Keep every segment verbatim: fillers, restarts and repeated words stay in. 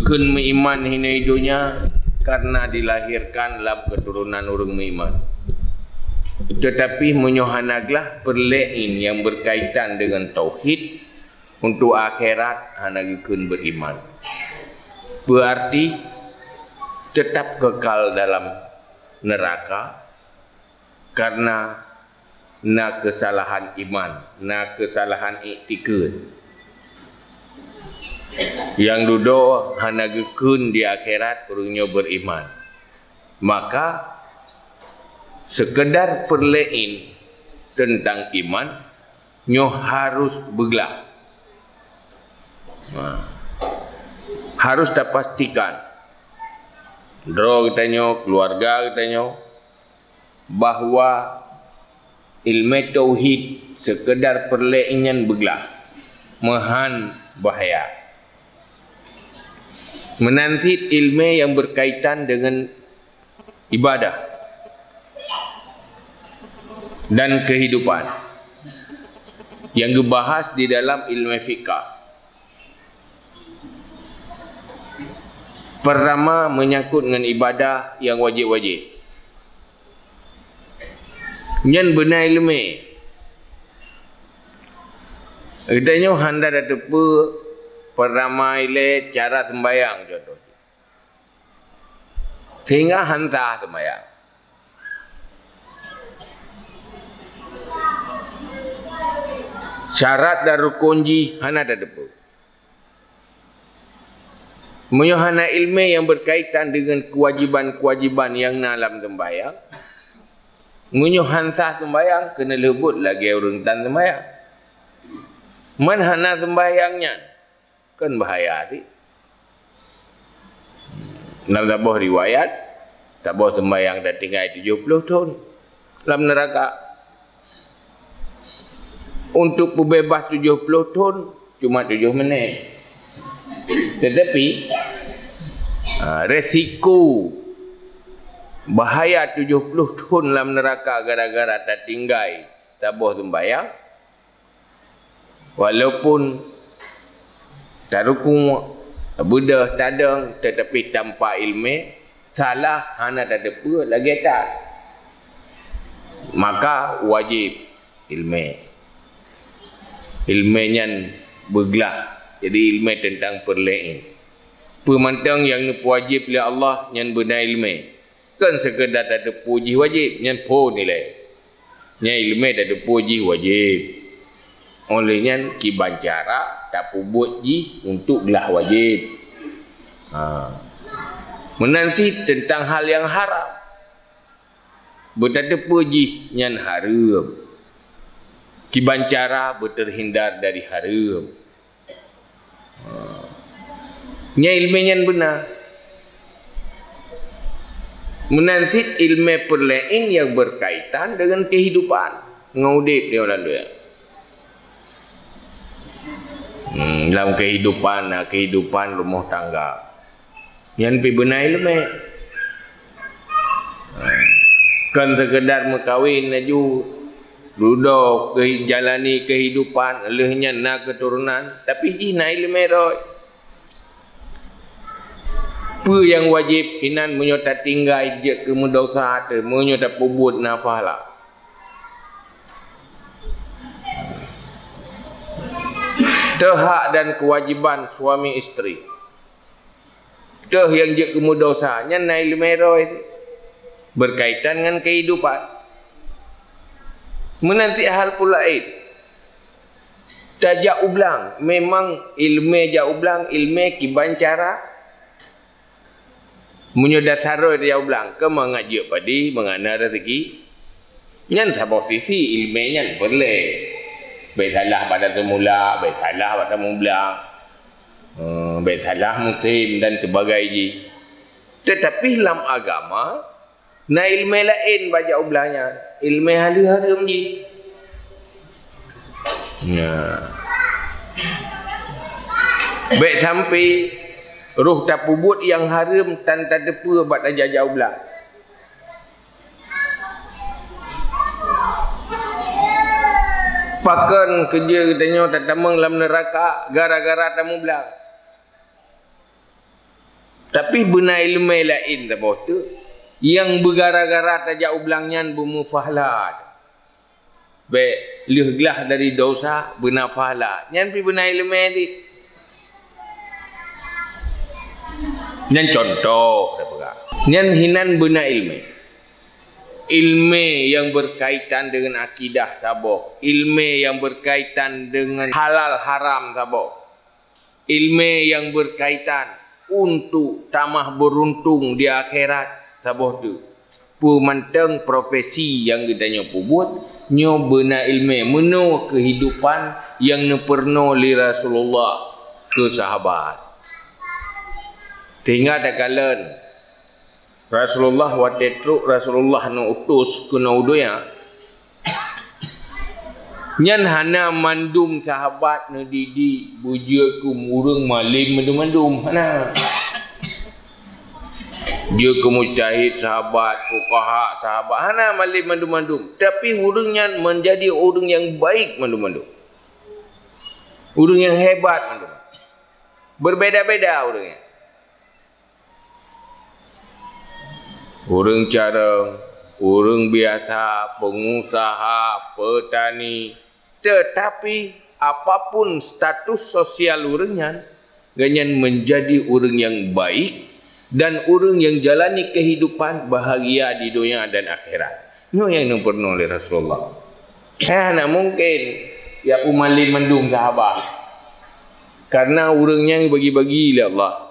kheun meuiman hinoe donya karena dilahirkan lam keuturonan ureuëng meuiman. Teutapi meunyoe hana glah peureulée nyang beukaitan deungon tauhid, untuk akhirat hana geukheun beriman. Berarti tetap kekal dalam neraka karena na kesalahan iman, na kesalahan iktikad. Nyang dudoe hana geukheun di akhirat ureuëng nyoe beriman. Maka sekedar peureulée tentang iman nyoe harus beuglah. Nah, harus tapastikan droe geutanyoe, keluarga geutanyoe, bahwa ilmu tauhid sekedar peureulée nyan beuglah, meuhan bahaya. Meunan cit ilmu nyang berkaitan dengan ibadah dan kehidupan yang dibahas di dalam ilmu fikah. Pertama, menyangkut dengan ibadah yang wajib-wajib. Nyan beuna ilmu. Geutanyoe hana tateupeue pertama ilée cara sembahyang, contoh. Sehingga hana sembahyang. Syarat dan rukun jih hana tateupeue. Meunyoe hana ilmu nyang berkaitan dengan kewajiban-kewajiban nyang na lam sembahyang, meunyoe hana sembahyang, keuneuk leubuet lagée ureuëng tan sembahyang. Man hana sembahyang nyan, kan bahaya cit. Lam saboh riwayat, saboh sembahyang tatinggai tujoh ploh thon lam neraka. Untuk peubeubaih tujoh ploh thon cuma tujoh menit. Tetapi, ha, resiko bahaya tujoh ploh thon lam neraka gara-gara tatinggai saboh sembahyang, walaupun tarukuk, beudôh, tadong, tetapi tanpa ilmu, salah hana tateupeue lagée that. Maka wajib ilmu. Ilmu nyan beuglah. Jadi ilmu tentang peureulée. Peue mantong nyang neupeuwajéb lé Allah nyan beuna ilmu. Kon sekedar tateupeue jih wajéb, nyan phon ilée. Nyan ilmu tateupeue jih wajéb. Óh lheueh nyan kiban cara tapeubuet jih untuk glah wajéb. Ha. Meunan cit tentang hal nyang haram. Beutateupeue jih nyan hareuem. Kiban cara beuteuhindar dari hareuem. Nyan ilmu nyan beuna. Meunan cit ilmu peureulée nyang berkaitan dengan kehidupan, ngon udeb di alam dunia. Hmm, dalam kehidupan, nah, kehidupan rumah tangga. Nyan pih beuna ilmu. Kon sekedar meukawen laju, dudoe keu jalani kehidupan, lheueh nyan na keuturonan, tapi jih na ilmu rot. Peue nyang wajéb inan meunyoe tatinggai jeuet keu meudosa teuh, meunyoe tapeubuet na pahala. Teuhak dan kewajiban suami isteri. Teuh nyang jeuet keu meudosa, nyan na ilmu rot berkaitan ngon kehidupan. Meunan cit hal peue laén. Tajak u blang, memang ilmu jak u blang, ilmu kiban cara. Meunyoe dasar rot tajak u blang, keu mangat jeuet padi, mangat na rezeki. Nyan saboh sisi ilmu nyan peureulée. Bék salah bak taseumula, bék salah bak tamublang. Eh, bék salah musim dan sebagainya. Tetapi lam agama, na ilmu laén bak jak u blang nyan. Ilmu halal hareuem jih. Nah. Bék sampai roh tapeubuet nyang hareuem tan tateupeue bak tajak-jak u blang. Pakon keujeuet geutanyoe tatamong lam neuraka gara-gara tamublang? Tapi beuna ileumé laén saboh teuk, nyang beugara-gara tajak u blang nyan beumeupahala. Bék lheueh glah dari dosa, beuna pahala. Nyan pih beuna ileumé dit. Nyan cuntoh, nyan hinan beuna ileumé. Ileumé nyang beukaitan deungon akidah saboh, ileumé nyang beukaitan deungon halal haram saboh, ileumé nyang beukaitan untuk tamah beuruntung di akhirat saboh teuk. Peue mantong profesi nyang geutanyoe peubuet, nyoe beuna ileumé meunoe keuhidupan nyang neupeurunoe lé Rasulullah keu sahabat. Sehingga takalon Rasulullah watée trok Rasulullah neuutus keunoe u donya, nyan hana mandum sahabat neudidik beujeuet keu ureuëng malém mandum-mandum, hana. Jeuet keu mujtahid sahabat, fuqaha sahabat, hana malém mandum-mandum. Tapi ureuëng nyan menjadi ureuëng nyang baik mandum-mandum. Ureuëng nyang hebat mandum. Berbeda-beda ureuëng nyan. Ureuëng carông, ureuëng biasa, pengusaha, petani, tetapi apapun status sosial ureuëng nyan, gobnyan menjadi ureuëng nyang baik dan ureuëng nyang jalani kehidupan bahagia di dunia dan akhirat. Nyoe nyang neupeurunoe lé Rasulullah. Eh, hana mungkin ya peumalém mandum sahabat. Karena ureuëng nyan bagi-bagi lé Allah.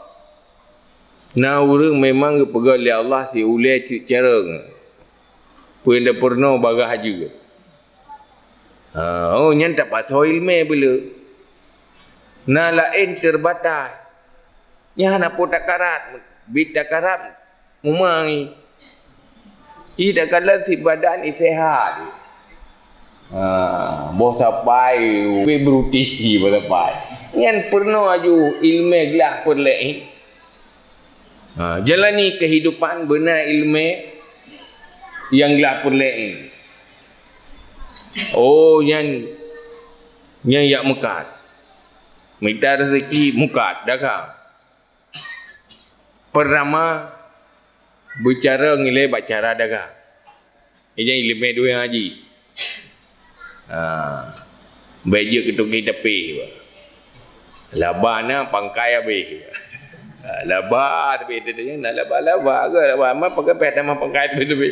Na ureuëng memang geupeugah lé Allah si ulée cit carông. Peue nyang peurunoe bagah jeuet. Ha, oh, nyan tapasoe ileumé beuleu. Na laén teubatas. Nyan hana po takarat, bit takarat mumai. Ih, takalon si badan ih sehat. Ha, boh sapai, pi beurutisi boh sapai. Nyan peurunoe aju ileumé glah peureulée. Ha, jalani kehidupan beuna ileumé nyang glah peureulée. Oh, nyan, nyan jak meukat. Mita rezeki meukat dagang. Pertama, beucara ngilai bak cara dagang. Ijai ileumé dua ngaji. Ha. Bék jeuet keu tukang tapéh. Laba na pangkai habéh. Ha, laba tapi na laba-laba ke laba ma pakai peh tamah pangkai tapi-tapi.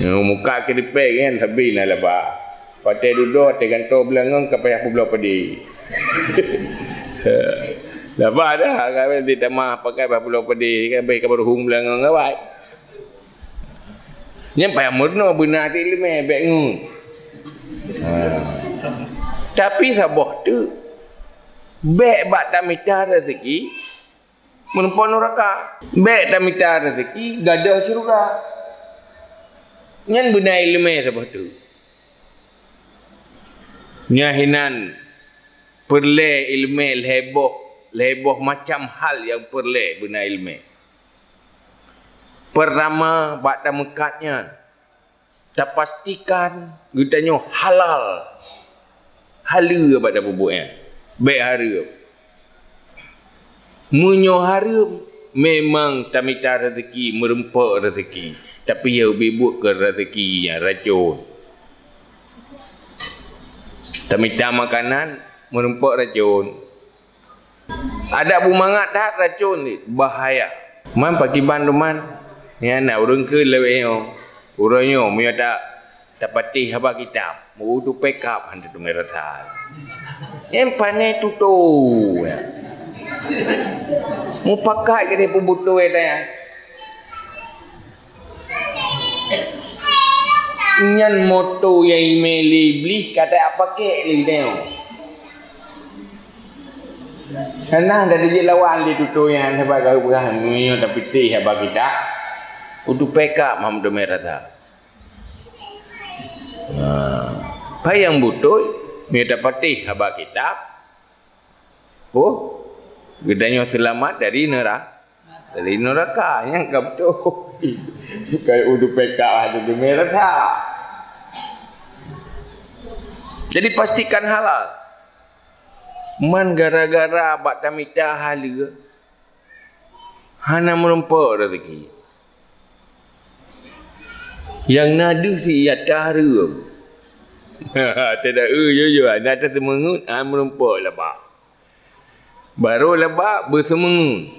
Muka keripik kan sabe na laba. Patai dudoe, patai gantoe beulangong ka payah peubloe padé. Laba dah, ka di tamah pakai payah peubloe padé, kan beh ka baruhong beulangong awai. Nyan payah meurunoe beuna até ileumé bék ngon. Ha. Tapi saboh teuk bék bak tamita rezeki meureumpok nuraka. Bék tamita rezeki gadôh syeuruga. Nyan beuna ileumé saboh teuk. Nyan hinan peureulée ileumé lhée boh, lhée boh macam hal nyang peureulée beuna ileumé. Peurtama bak tameukat nyan, tapastikan geutanyoe halal. Haleue bak tapeubuet nyan. Bék hareuem. Meunyoe hareuem, memang tamita rezeki, meureumpok rezeki. Tapi ya ubé buet keu rezeki nyang racon. Tamita makanan, meureumpok racon. Adak beumangat that racon jih, bahaya. Man pakiban teuma, nyan na ureuëng keu lawét nyoe. Uroe nyoe meunyoe ta, tapatéh haba kitab, meu uteupeukab han teuteumé rasa. Nyan pané tutoe. Mupakat keu peubeutôi tanya. Nyan moto nyang imé lé Iblih ka tapakék lé geutanyoe. Karena dari jih lawan lé tutoe nyan sabab geupeugah meunyoe tapitéh haba kitab, uteupeukab han teuteumé rasa. Nah, payang beutôi meunyoe tapatéh haba kitab, oh, geutanyoe seulamat dari neura-, dari neuraka. Nyan ka beutôi. Bukan uteupeukab han teuteumé rasa. Jadi pastikan halal. Man gara-gara bak tamita haleue, hana meurumpok raseuki. Nyang na deuh si ata hareuem. Teuda eu yo yo, na taseumeungeut, hana meurumpok laba. Barô laba beuseumeungeut.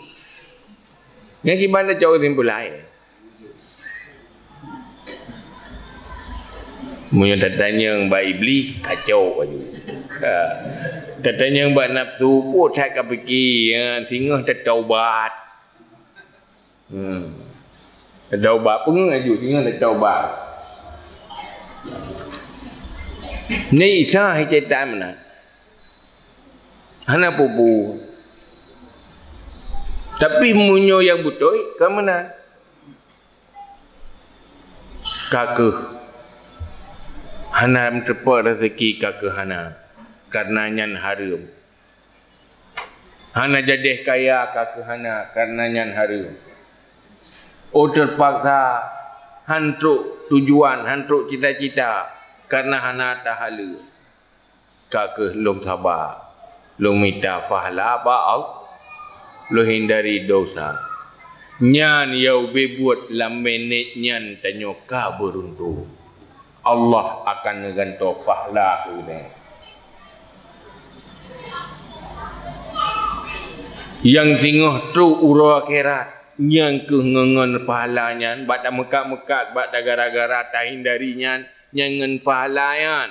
Nyan kiban tacok keusimpulan. Meunyoe tatanyong bak Iblih, kacok laju. Ha. Tatanyong bak nafsu, peue that kapike, ha, singoh tataubat. Hmm. Tataubat, peungeuh laju, singoh tataubat. Ni Isa hai cétan meunan. Hana peue-peue. Tapi meunyoe nyang beutôi, ka meunan. Ka keuh hana meuteupeu raseuki, ka keuh hana, kareuna nyan hareuem. Hana jadeh kaya, ka keuh hana, kareuna nyan hareuem. Oh teupaksa, han trok tujuan, han trok cita-cita, kareuna hana tahaleue. Ka keuh lôn saba, lôn mita pahala bak Allah, lôn hindari dosa. Nyan nyang ubé buet lam minét nyan tanyoe ka beuruntung. Allah akan neugantoe pahala keuh nyan. Nyang singoh trok uroe akhirat, nyan keuh ngon-ngon pahala nyan, bak tameukat-meukat, bak tagara-gara tahindari nyan, nyan ngon pahala nyan.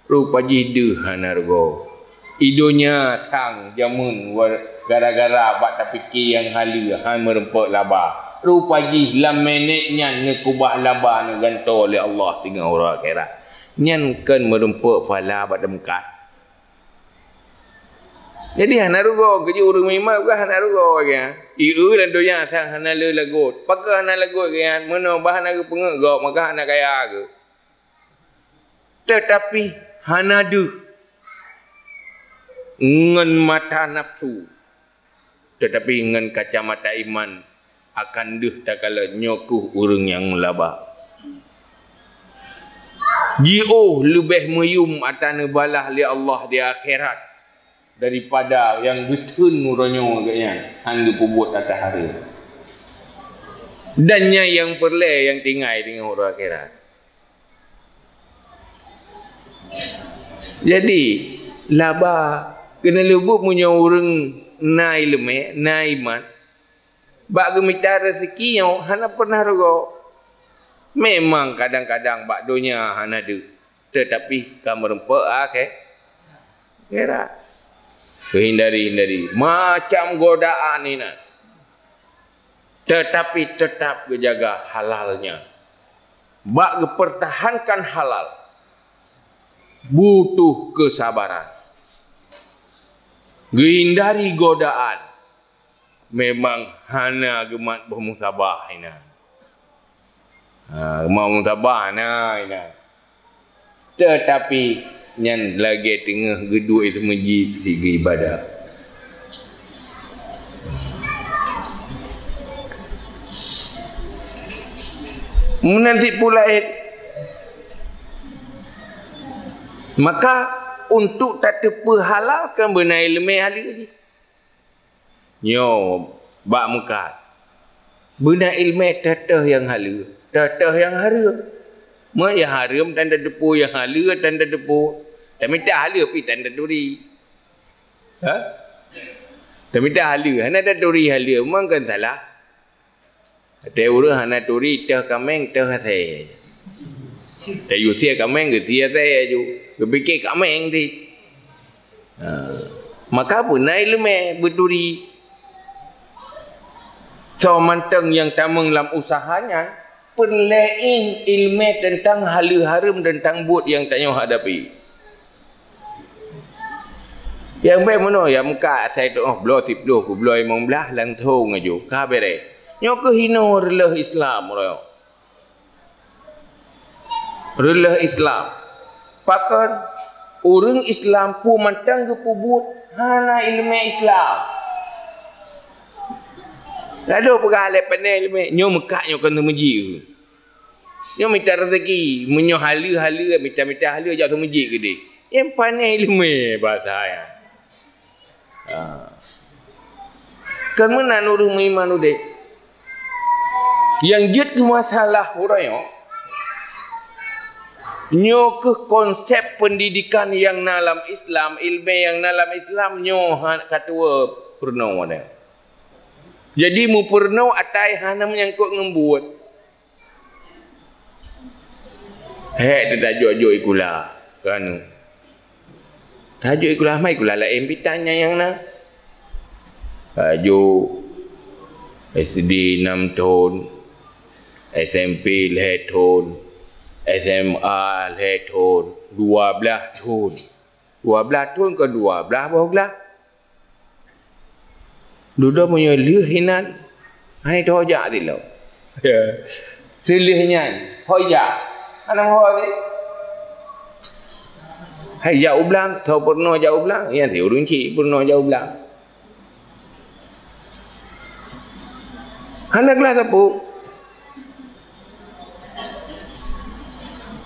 Rupa jih deuh hana rugoe. I donya sang jameun wa-, gara-gara bak tapike nyang haleue han meurumpok laba. Rupa jih lam minét nyan neukubah laba neugantoe lé Allah teungoh uroe akhirat. Nyan kon meurumpok pahala bak tameukat. Jadi hana rugoe, keujeuet ureuëng meuiman bukan hana rugoe lagée nyan. I eu lam donya sang hana le lagot. Pakon hana lagot lagée nyan? Meunoe bah hana geupeungeut gob, maka hana kaya geuh. Teutapi hana deuh ngon mata nafsu, teutapi ngon kacamata iman akan deuh takalon nyoe keuh ureuëng nyang meulaba. Jiôh leubeh meuyuem ata neubalah lé Allah di akhirat daripada nyang geutheun uroe nyoe geuh nyan han geupeubuet ata hareuem. Dan nyan nyang peureulée nyang tinggai teungoh uroe akhirat. Jadi, laba keuneulheueh buet meunyoe ureuëng na iéleumé, na iman, bak geumita raseuki nyoe hana peureunah rugoe. Memang kadang-kadang bak donya hana deuh, teutapi ka meurumpok akhé-, akhirat. Hindari-hindari macam godaan inan. Teutapi teutap geujaga halalnya. Bak geupeurtahankan halal, butuh keusabaran. Geuhindari godaan, memang hana geumat boh musabah inan. Ha, geumat boh musabah na inan. Teutapi nyan lagée teungoh geuduek i seumeujid sit geuibadah. Meunan sit peue laén. Maka, untuk tateupeue halal kan beuna iéleumé haleue jih. Nyoe bak meukat. Beuna iéleumé teuh-teuh nyang haleue, teuh-teuh nyang hareuem. Meunyoe nyang hareuem tan tateupeue, nyang haleue tan tateupeue, tamita haleue pih tan taturi. Ha? Tamita haleue, hana taturi haleue, memang kan salah. Watée ureuëng hana turi teuh kaméng teuh asée. Tayue sie kaméng geusie asée laju, geupike kaméng sit. Ha. Maka beuna iéleumé beuturi. Soe mantong nyang tamong lam useuha nyan peureulée iéleumé teuntang haleue hareuem teuntang buet nyang tanyoe hadapi. Nyang bék meunoe, nyang meukat asai tuoh bloe siploh keu bloe limong blaih langsong laju ka beres. Nyoe keuh hinoe reuloh Islam uroe nyoe. Reuloh Islam. Pakon ureuëng Islam peue mantong geupeubuet hana iéleumé Islam. Lalu peugah lé pane iéleumé, nyoe meukat nyoe kon seumeujid. Nyoe mita raseuki, meunyoe haleue-haleue, mita-mita haleue jak seumeujid keudeh. Nyang pané ileumé bahasa nyan. Ha. Kan meunan ureuëng meuiman udeb. Nyang jeuet keu masalah uroe nyoe, nyoe keuh konsep pendidikan nyang na lam Islam, ilmu nyang na lam Islam nyoe han ka tuwoe peurunoe nyan. Jadi mupeurunoe atai hana meunyangkot ngon buet. Hék teutajok-jok ikula, kanu. Tajok ikula, mai ikula laén bitan nyang, nyang na. Tajok S D enam thon, S M P lhée thon, S M A lhée thon, dua blaih thon. Dua blaih thon kon dua blaih boh glah. Dudoe meunyoe lheueh inan, hana teuho jak dilom. Ya. Seulheueh nyan, ho jak. Hana ho lé. Hai jak u blang, tho peurunoe jak u blang, nyan si ureuëng chik peurunoe jak u blang. Hana glah sapeue.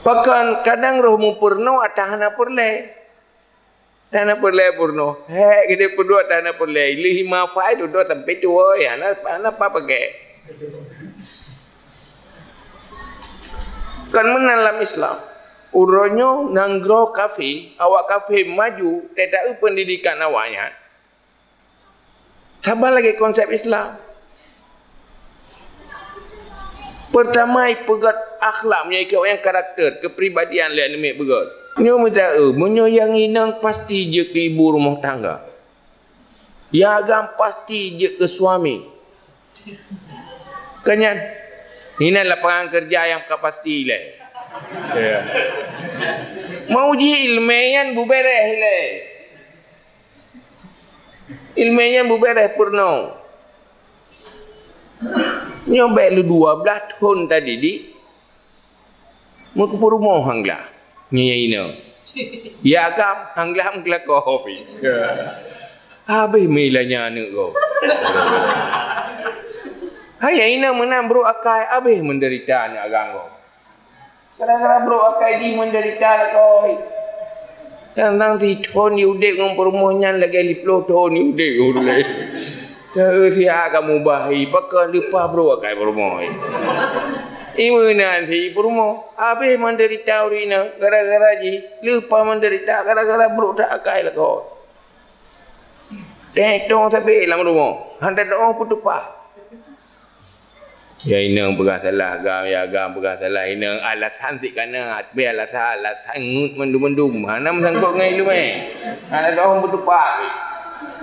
Pakon kadang roh mupeurunoe ata hana peureulée. Hana peureulée peurunoe. Hék, geude peuduek hana peureulée. Lheueh lima fai dudoe sampai tuwoe, hana, hana pa pakai. Kan meunan lam Islam. Uroe nyoe nanggroe kafé, awak kafé maju, teuta eu pendidikan awaknyan. Saban lagée konsep Islam. Peurtama, ipeugét akhlak, meunyoe ikeu nyang karakter, keupribadian lé aneuk miet beugét. Nyoe meuta eu, meunyoe nyang inong pasti jeuet keu ibu rumoh tangga. Nyang agam pasti jeuet keu suami. Kan nyan, inan lapangan kerja nyang ka pasti lé. Ya. Meuuji ilmu nyan beubeureh lé. Ilmu nyan beubeureh peurunoe. Nyoe bék lé dua blaih thon tadidik, meukeupeurumoh han glah. Nyoe nyang inong. Ya agam, han glah meukeulakoe pih. Habéh meuilanya aneuk gob. Hai nyang inong meunan brok akai, habéh meudeurita aneuk agam gob. Gara-gara brok akai jih meudeurita lakoe. Nyang nang sithon jiudeb ngon peurumoh nyan lagée lhèe ploh thon jiudeb ngon ureuëng laén. Teu siat kamoe bah i, pakon leupah brok akai peurumoh i. I meunan si peurumoh, habéh meudeurita ureuëng inong gara-gara jih, leupah meudeurita gara-gara brok that akai lakoe. Teuh tong sabe lam rumoh, hana teudoh peutupat. Ya inong peugah salah agam, ya agam peugah salah inong. Alasan sik kana, tapi alasan, alasan ngut mandum-mandum. Hana meusangkot ngon ileumé. Hana teudoh peutupat.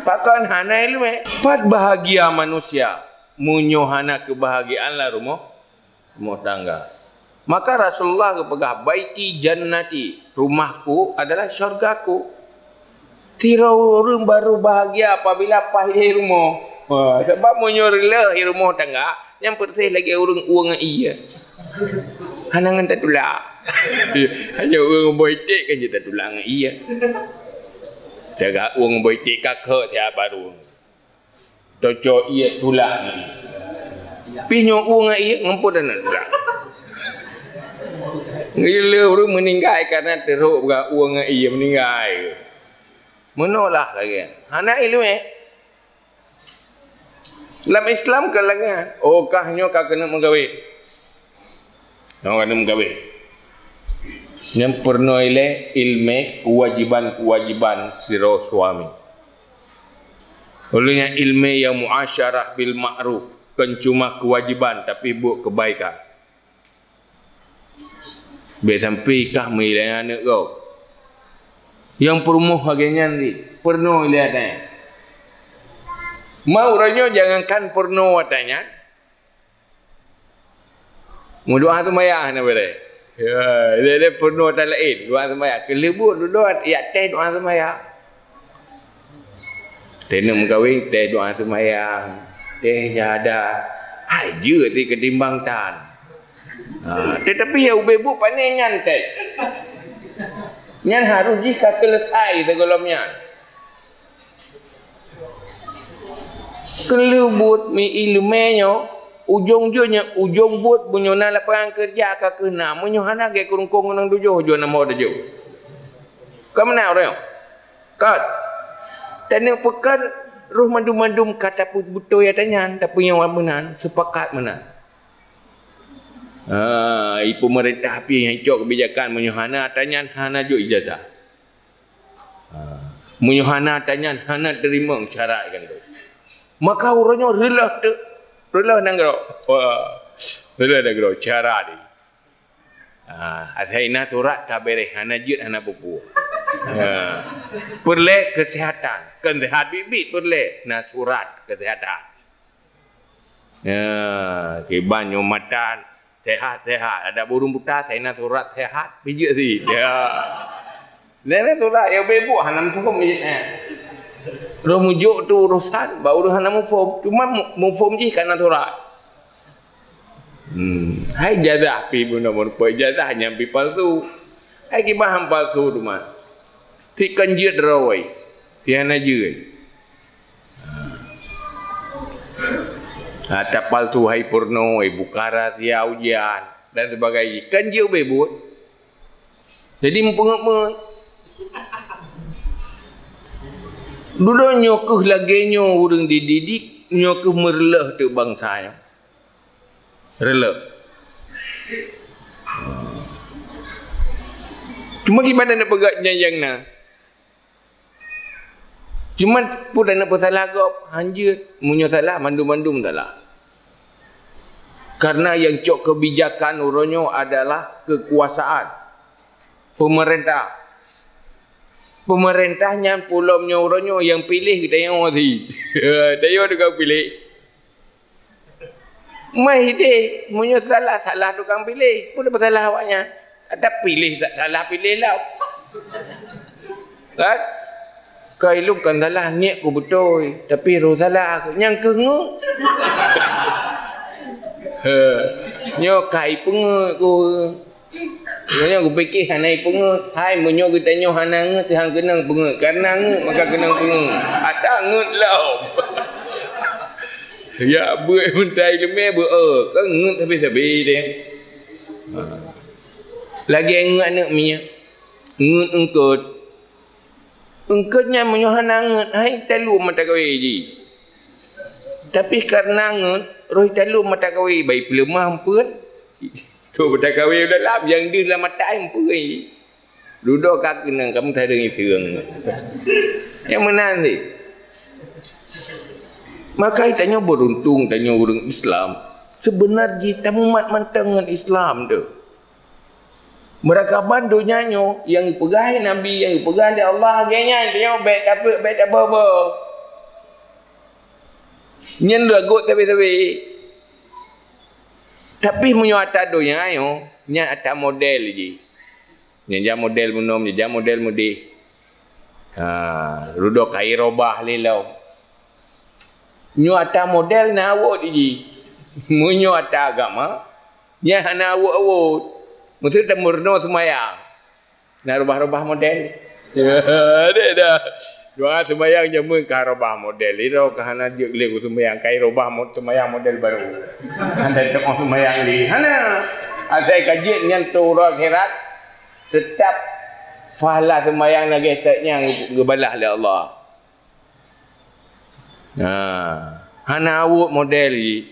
Pakon hana ileumé? Pat bahagia manusia meunyoe hana keubahagiaan lam rumoh, rumoh tangga. Maka Rasulullah geupeugah, "Baiti jannati, rumahku adalah syurgaku." Sidroe ureuëng baru bahagia apabila paih lé rumoh. Ha, sabab meunyoe reuloh i rumoh tangga, nyan peureséh lagée ureuëng ueng ie. Hana ngon tatulak. Hanya ureuëng boh iték kan jeuet tatulak ngon ie. Taga ueng boh iték ka kheuk siat baru. Tocok ié tulak. Pih nyoe u ngon ié ngon peue dan tulak. Ngileue ureuëng meuninggai karena teurhok beuga u ngon ié meuninggai. Meunoe lah lagée. Hana iéleumé. Lam Islam ka lagée, oh kah nyoe ka keuneuk meugawé. Nyoe ka keuneuk meugawé. Nyang peurunoe ilée iéleumé keuwajéban-keuwajéban sidroe suami. Ulée nyan iéleumé nyang muasyarah bil ma'ruf, kon cuma keuwajéban tapi buet keubaikan. Bék sampai kah meuilée aneuk gob. Nyang peurumoh lagée nyan di, peurunoe ilée até. Ma uroe nyoe jangankan peurunoe até nyan. Meudoá seumayang hana beureh. Ya, ilée-ilée peurunoe até laén, doá seumayang. Keuleubut dudoe, ya teh doá seumayang. Teuneuk meukawen, teh doá seumayang, teh syahadat. Hai jeuet ti keutimbang tan. Ha, tetapi ya ubé buet pané nyan teh. Nyan harus jih ka selesai sigohlom nyan. Keuleubut mi iéleumé nyoe, ujong jeuet nyoe, ujong buet meunyoe na lapangan keureuja ka keuh na, meunyoe hana gét keurungkong ngon tujoh jeuet na mo tujoh. Kon meunan uroe nyoe? Kon. Taneuk peugah roh mandum-mandum ka tapeubeutôi ata nyan, tapeunyoe meunan, sepakat meunan. Ha, i peumeurintah pih nyang cok keubijakan meunyoe hana ata nyan hana jok ijazah. Ha. Meunyoe hana ata nyan hana teurimong syarat kan tu. Maka uroe nyoe reuloh teuk, reuloh nanggroe. Wah, reuloh nanggroe syarat ni. Ha, asai na surat ka beres, hana jeuet hana peue-peue. Ha. Peureulée keuseuhatan, kon seuhat biet-biet peureulée na surat keuseuhatan. Ya, kiban nyoe mata sehat-sehat. Ada burung buta, saya na surat sehat, pijak si. Ya. Nena surat ya bebok hana muphom je. Roh mujok tu urusan, ba ureueng hana muphom. Cuma mu- muphom jih kana surat. Hmm. Hai ijazah pi bunoe meureupa ijazah nyang pi palsu. Hai kiban palsu tu mah. Ti kan jeuet rawai. Ti hana jeuet. Ha, tapalsu hai purno, hai buka rahsia ujian dan sebagainya. Kan jeuet ubé buet. Jadi meupeungeut-meut. Dudoe nyoe keuh lagée nyoe ureueng dididik, nyoe keuh meureuloh teuk bansa nyoe. Reuloh. Cuma gimana nak peugah nyang na? Cuma peue taneuk peusalah gob, hanjeuet. Meunyoe salah, mandum-mandum salah. Karena yang cok kebijakan uroe nyoe adalah kekuasaan. Pemerintah. Pemerintah nyan pulom nyoe uroe nyoe yang pilih geutanyoe si. Tanyoe tukang pilih. Meuhideh, meunyoe salah, salah tukang piléh. Peue peusalah awaknyan? Ada piléh, salah piléh lom. Kan? Kai lôn kan salah, ngiek ku beutôi, tapi roh salah ku. Nyang keuh ngeut. He. Nyoe kai peungeut ku. Meunyoe geupiké hana ipeungeut, hai meunyoe geutanyoe hana ngeut, han keunong peungeut. Karena ngeut maka keunong peungeut. Ata ngeut lom. Ya beuet meutai leumé beuet, kan ngeut sabe-sabe deh. Ha. Lagée ngeut aneuk miet. Ngeut eungkot. Eungkot nyan meunyoe hana ngeut, hai talom mata kawé jih. Tapi karena ngeut, roh talom mata kawé, bai peuleumah eumpeuen. Trok mata kawé u dalam, nyang deuh lam mata ai eumpeuen. Dudoe ka keunong, kamoe tadeueng iseung. Nyang meunan sih. Maka tanyoe beuruntung, tanyoe ureueng Islam. Seubeuna jih tamumat mantong ngon Islam tu. Meurakaban donya nyoe nyang geupeugah Nabi, nyang geupeugah lé Allah, lagée nyan tanyoe bék tapeuet, bék taboh-boh. Nyan lagot sabe-sabe. Tapi meunyoe ata donya nyoe, nyan ata model jih. Nyan jak model meunom, nyan jak model meudeh. Ha, dudoe kai robah lé lom. Nyoe ata model na awot jih. Meunyoe ata agama, nyan hana awot-awot. Meuseuti tameurunoe seumayang. Na rubah-rubah model. Ya, deh dah. Doa seumayang jameun ka rubah model. Iro ka hana jeuet lé ku seumayang, kai rubah mo-, seumayang model baru. Hana teungoh seumayang lé. Hana. Asai ka jeuet nyan tu uroe akhirat, teutap pahala seumayang lagée that nyang geubalah lé Allah. Nah, hana awot model jih.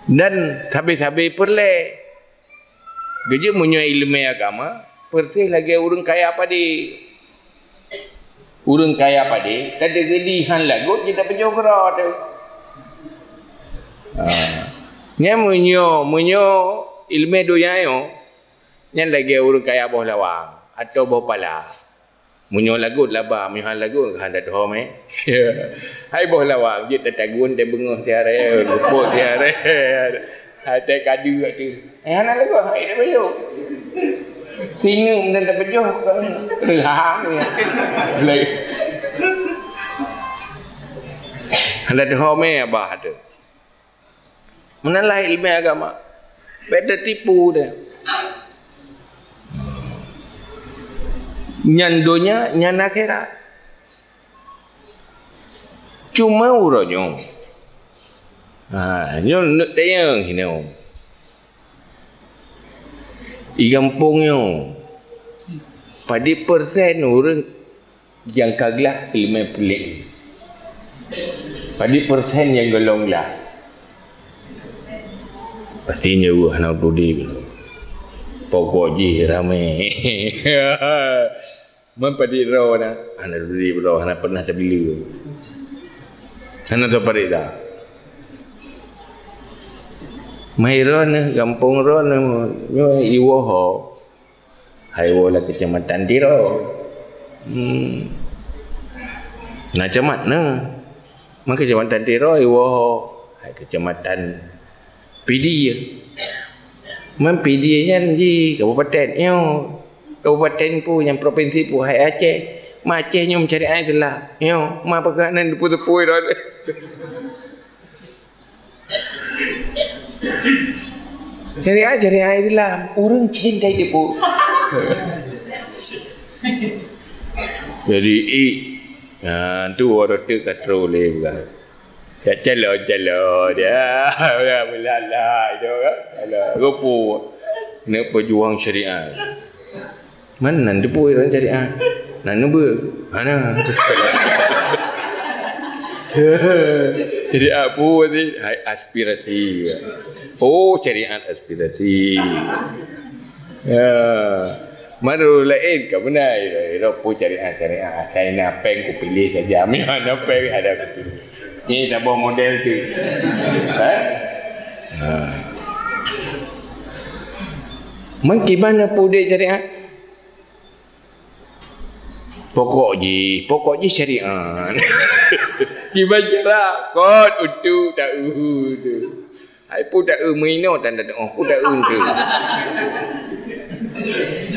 Dan sabe-sabe peureulée. Geujeuet meunyoe ileumé agama, persis lagée ureueng kaya padé. Ureueng kaya padé, teudeungoe han lagot jeuet tapeujoh keudroe teuh. Ha. Nyan meunyoe, meunyoe ileumé donya nyoe, nyan lagée ureueng kaya boh lawang atau boh pala. Meunyoe lagot laba, meunyoe han lagot hana teuhom, eh. Hai boh lawang, jeuet tatagun, tabeungoh siaré, lupot siaré. Hai tai kadu tu. Eh, hana lagot, hai dah bayo. Sineuk dan tapajoh kan. Reuhang ya. Lai. Hana teuhom, eh, abah tu. Meunan lah ileumé agama. Bék tatipu deh. Nyan donya, nyan akhirat. Cuma uroe nyoe. Ha, nyoe neuk tanyong hinoe. I gampông nyoe. Padit persen ureuëng nyang ka glah iéleumé peureulée? Padit persen nyang gohlom glah? Pasti nyoe hana udeb. Pokok jih ramé. Man padit droe na, hana udeb droe, hana pernah tabila. Hana tapariksa. Mai droeneuh, gampông droeneuh, nyoe iwoe ho. Hai woe lam Kecamatan Tiro. Hmm. Na camat na. Man Kecamatan Tiro iwoe ho. Hai Kecamatan Pidie. Man Pidie nyan jih kabupaten nyoe. Kabupaten pu nyan, provinsi pu, hai Aceh. Man Aceh nyoe meucari ai teulah. Nyoe, man peugah nan teupeue-teupeue dah. Syariat, syariat Islam. Ureuëng cin tai teupeue. Jadi, i, ha, tu orang tu ka trok lé bukan. Ya, calon-calon dia. Ya, belalai tu kan. Calon. Rupa. Nak pejuang syariat. Man nan teupeue ureuëng syariat? Nan neubeue. Hana. Syariat peue sih? Hai, aspirasi. Oh, syariat aspirasi. Ya. Man ureuëng laén ka beuna, ira, ira peue syariat-syariat. Asai na péng kupiléh saja. Meunyoe hana péng, hana kupiléh. Ni saboh model tu. Ha? Ha. Man kiban na peue udeb syariat? Pokok jih, pokok jih syariat. Kiban cara, kot untuk taeu tu. Hai peue taeu meuinoe tan teu'oh, peue taeu tu.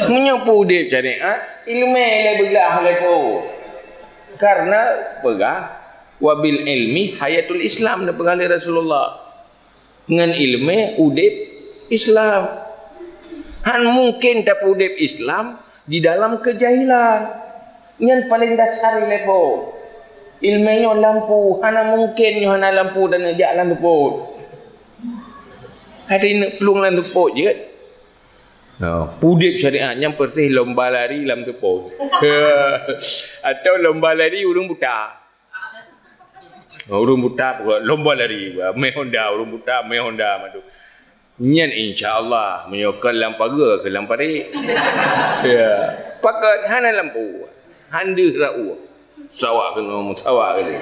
Meunyoe peue udeb syariat, iéleumé lé beuglah lé po. Karena peugah, "Wa bil ilmi hayatul Islam," neupeugah lé Rasulullah. Ngon iéleumé udeb Islam. Han mungken tapeuudeb Islam di dalam keujahilan. Nyan paleng dasar lé po. Iéleumé nyoe lampu, hana mungken nyoe hana lampu dan neujak lam seupôt. Hana neuplueng lam seupôt jeuet. Nah, peudeb syariat nyan peureuseh lomba lari lam seupôt. Atau lomba lari ureuëng buta. Ureuëng buta pokok lomba lari, mé Honda, ureuëng buta mé Honda madu. Nyan insya Allah meunyoe kon lam pageue keu lam parit. Ya, pakon hana lampu. Han deuh rot ueh. Sawak keunoe, sawak keunoe.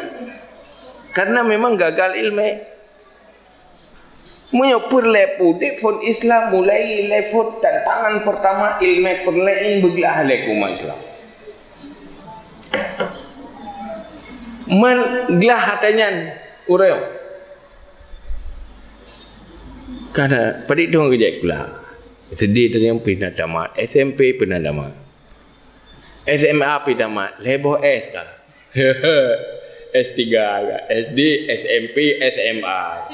Karena memang gagal iéleumé. Meunyoe peureulée peudeb phon Islam mulai lé phon tantangan pertama iéleumé peureulée beuglah lé umat Islam. Man glah ata nyan uroe. Kana padit dong geujak sikula. S D tadi nyang pih na tamat, S M P pih na tamat. S M A pih tamat, lhée boh S ka. S tiga ka, S D, S M P, S M A.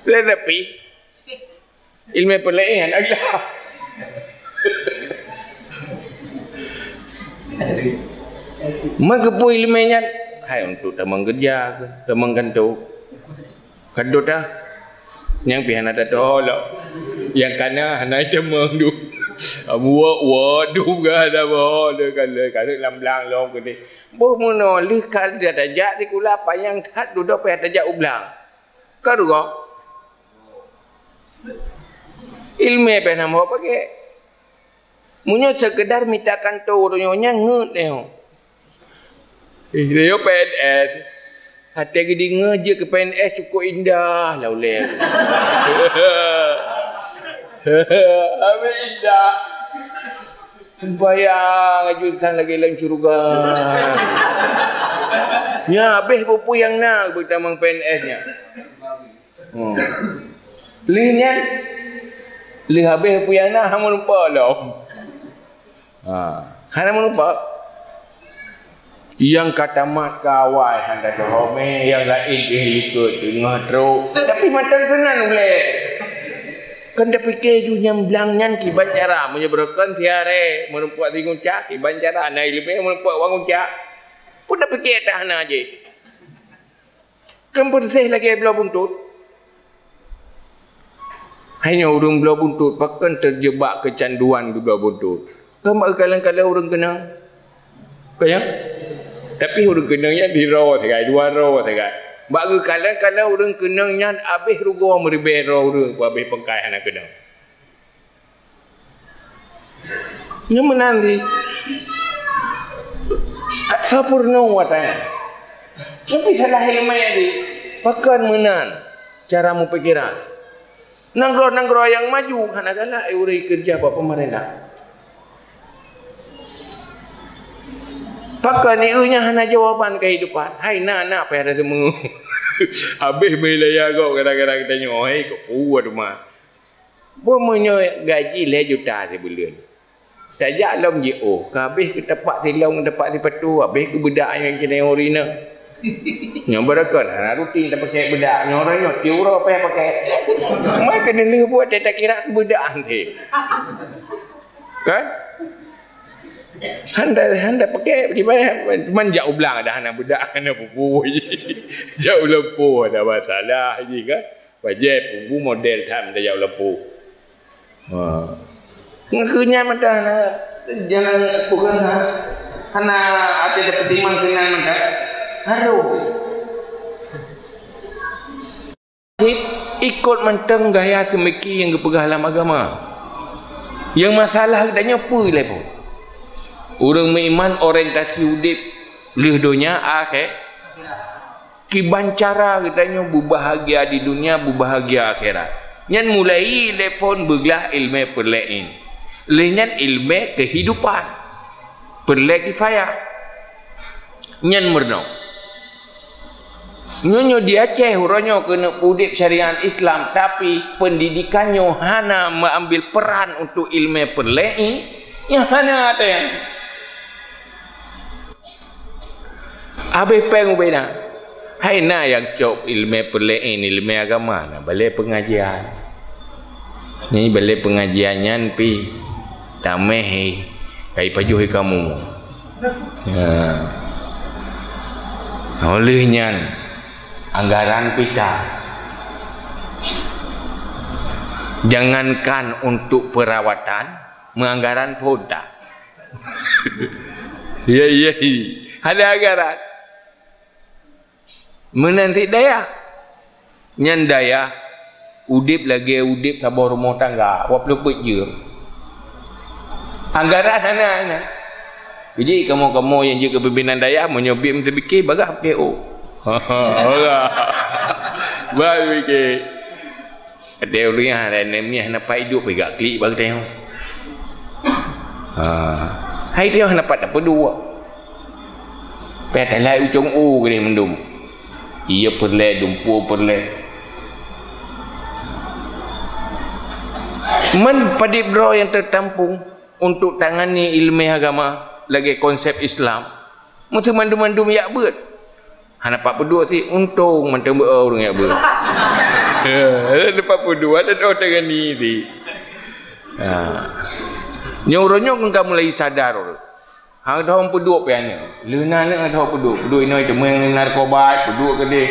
Lhée tapi Iéleumé peureulée hana glah. Meukeupui iéleumé nyan hai untuk tamong keureuja, tamong kantô. Kantô tah nyang pih hana tateuho lom. Nyang kana hana tamong du. Amuwak wak du gada boh le kale kale lam blang lom keudeh. Boh meunoe lheueh ka tajak sikula panyang that dudoe payah tajak u blang. Ka dudoe. Iéleumé pih hana meuho pagée. Meunyoe seukeudar mita kantô donya nyan ngeut nyoe. Eh, nyoe P N S. Até geudeungoe jeuet keu P N S cukôp indah lah ulée. Habéh indah. Bayang aju tan lagée lam syeuruga. Nyan habéh peue-peue nyang na beutamong P N S nyan. Hmm. Lheueh nyan, lheueh habéh peue nyang na hana meurumpok lom. Ha, hana meurumpok. Nyang ka tamat ka awai hana teuhomé, nyang laén pih likot teungoh trok. Tapi mantong keunan ulée. Kan tapike ju nyang blang nyan kiban cara meunyoe beureukan siaré meurumpok si ngucak kiban cara na iéleumé meurumpok wan ngucak. Pun tapike dah hana jih. Kan peureuseh lagée bloe buntut. Hai nyoe ureuëng bloe buntut, pakon teujeubak keucanduan keu bloe buntut. Kan bak geukalon-kalon ureuëng keunong. Kan ya? Tapi ureuëng keunong nyan sidroe sagai, dua droe sagai. Bak geukalon-kalon ureuëng keunong nyan abéh rugoe meuribée droe ureuëng, peue abéh pangkai hana keunong. Nyoe meunan di. Sampurna watée. Tapi salah iéleumé di. Pakon meunan cara meupikiran. Nanggroe-nanggroe nyang maju hana galak ureuëng keureuja bak peumeurintah. Pakon ié nyan hana jawaban keuhidupan. Hai na-na payah teumé. Habéh meulaya gob gara-gara geutanyoe, hai keu peue teuma. Bumoe nyoe gaji lhée juta sibuleuen. Tajak lom jiôh, ka habéh keu tapak silong, tapak sipatu, habéh keu beudak nyang keuneuk ureuëng nyoe. Nyoe beureukat, hana rutin tapakée beudak, nyoe uroe nyoe tiep uroe payah pakée. Mai keuneulheueh buet teuh takira keu beudak hanté. Kan? Hana, hana pakée, di mana? Man jak u blang dah hana beudak, hana peue-peue. Jak u lampôh ada masalah ji kan. Bajée peue model that meutajak u lampôh. Ha. Ngon keu nyan mantong hana, jangan bukan ha-, hana até tapeutimang keu nyan mantong. Harôh. Ikot mantong gaya seumiki nyang geupeugah lam agama. Nyang masalah geutanyoe peue lé po? Ureuëng meuiman orientasi udeb lheueh donya akhé-, Kiban cara geutanyoe beubahagia di dunia, beubahagia akhirat. Nyan mulai lé phon beuglah iéleumé peureulée in. Lheueh nyan iéleumé keuhidupan. Peureulée kifayah. Nyan meurunoe. Nyoe, nyoe di Aceh uroe nyoe keuneuk udeb syariat Islam, tapi pendidikan nyoe hana meuambil peran untuk iéleumé peureulée in, nyan hana até. Habéh péng ubé na. Hai na nyang cok iéleumé peureulée in, iéleumé agama na, balée peungajian. Nyan balée peungajian nyan pih taméh, eh, kai pajoh i kamoe. Ya. Oleh nyan, anggaran pih that. Jangankan untuk perawatan, meuanggaran phon that. Ya, ya, ya. Ada anggaran. Meunan cit dayah. Nyan dayah udeb lagée udeb saboh rumoh tangga, dua ploh peuet jeuem. Anggaran hana, hana. Jadi kamoe-kamoe nyang jeuet keu pimpinan dayah, meunyoe bit meuteupike, bagah pike, oh. Bagah. Bagah pike. Ada ureuëng nyang hana nem nyang hana pai duek peugah klik bak geutanyoe. Ha. Hai tanyoe hana pat tapeuduek. Pih talai ucong u keudeh mandum. Ié peureulée, dumpeue peureulée. Man padub droe nyang teutampong untuk tangani iéleumé agama lagée konsep Islam. Meusti mandum-mandum jak beuet. Hana pat peuduek cit, untông mantong beu ureuëng jak beuet. Hana pat peuduek, ada droe teungani cit. Ha. Nyoe uroe nyoe ka mulai sadar ureuëng. Hana droe peuduek pian nyoe. Leuhna nyoe hana droe peuduek. Peuduek inoe teumé narkoba, peuduek keudeh.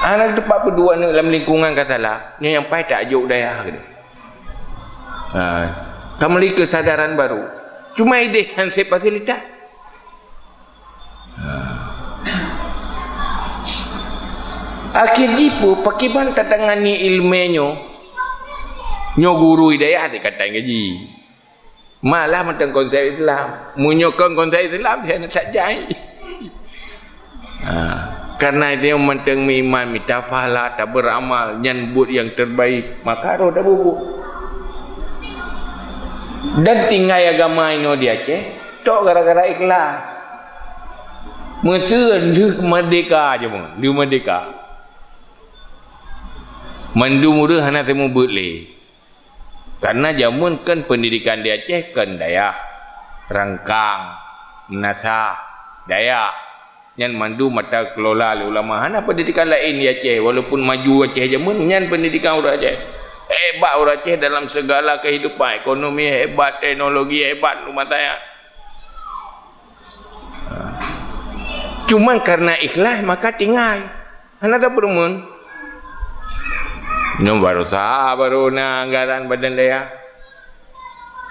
Hana teumpat peuduek nyoe lam lingkungan ka salah. Nyoe nyang paih tajok dayah keudeh. Ha, ka meuli keusadaran baru. Cuma ideh han sép fasilitas. Ha. Akhé jih peue, pakriban tatangani iéleumé nyoe? Nyoe guru hidayah sikatan gaji. Malah mantong konsep Islam. Meunyoe kon konsep Islam, saya nak tak jai. Ha, karena dia mantong meuiman, mita pahala, taberamal, nyan buet nyang terbaik, maka roh tabubuet. Dan tinggai agama inoe di Aceh, tok gara-gara ikhlas. Meuseu lheueh merdeka jameun, lheueh merdeka. Mandum ureuëng hana teumeubeuet lé. Karena jameun kan pendidikan di Aceh kan dayah, rangkang, meunasah, dayah. Nyan mandum mata kelola lé ulama. Hana pendidikan laén di Aceh, walaupun maju Aceh jameun, nyan pendidikan ureuëng Aceh. Hebat ureuëng Aceh dalam segala kehidupan, ekonomi hebat, teknologi hebat, rumah tangga. Cuman karena ikhlas maka tinggai. Hana tapeurumun. Nyoe baru sa baru na anggaran badan dayah.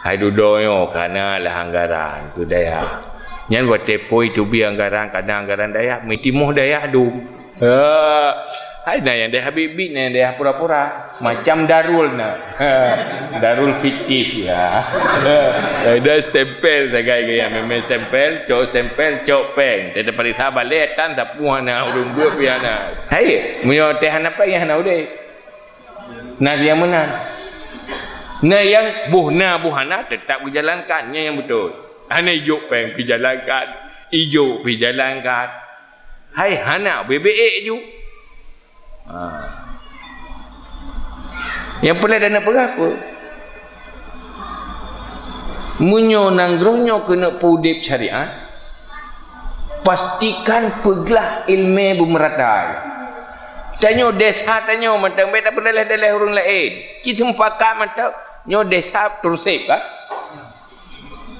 Hai dudoe nyoe kana lah anggaran keu dayah. Nyan watèe phôn teubiet anggaran, kana anggaran dayah, meutimoh dayah dum. Ha, hai na nyang dayah biet-biet, na nyang dayah pura-pura. Macam darul na. Ha, darul fiktif ya. Ada stempel sagai gaya, memang stempel, cok stempel, cok pèng. Teupeuriksa balèe tan sapeue hana, ureueng beuet pih hana. Hai, meunyoe teuh hana pèng, hana udép. Na nyang meunan. Na nyang boh na boh hana, teutap geujalankan, nyan nyang beutôi. Hana ijok pèng pih jalankan, ijok pih jalankan. Hai hana, bèk-bèk ju. Ha. Nyang peureulèe tapeugah peue? Meunyoe nanggroe nyoe keuneuk peuudép syariat, pastikan peuglah ileumèe beumeurata. Tanyoe desa tanyoe mantong, bèk tapeudalèh-dalèh ureueng laén. Ci seumupakat mantong, nyoe desa Tursép kan?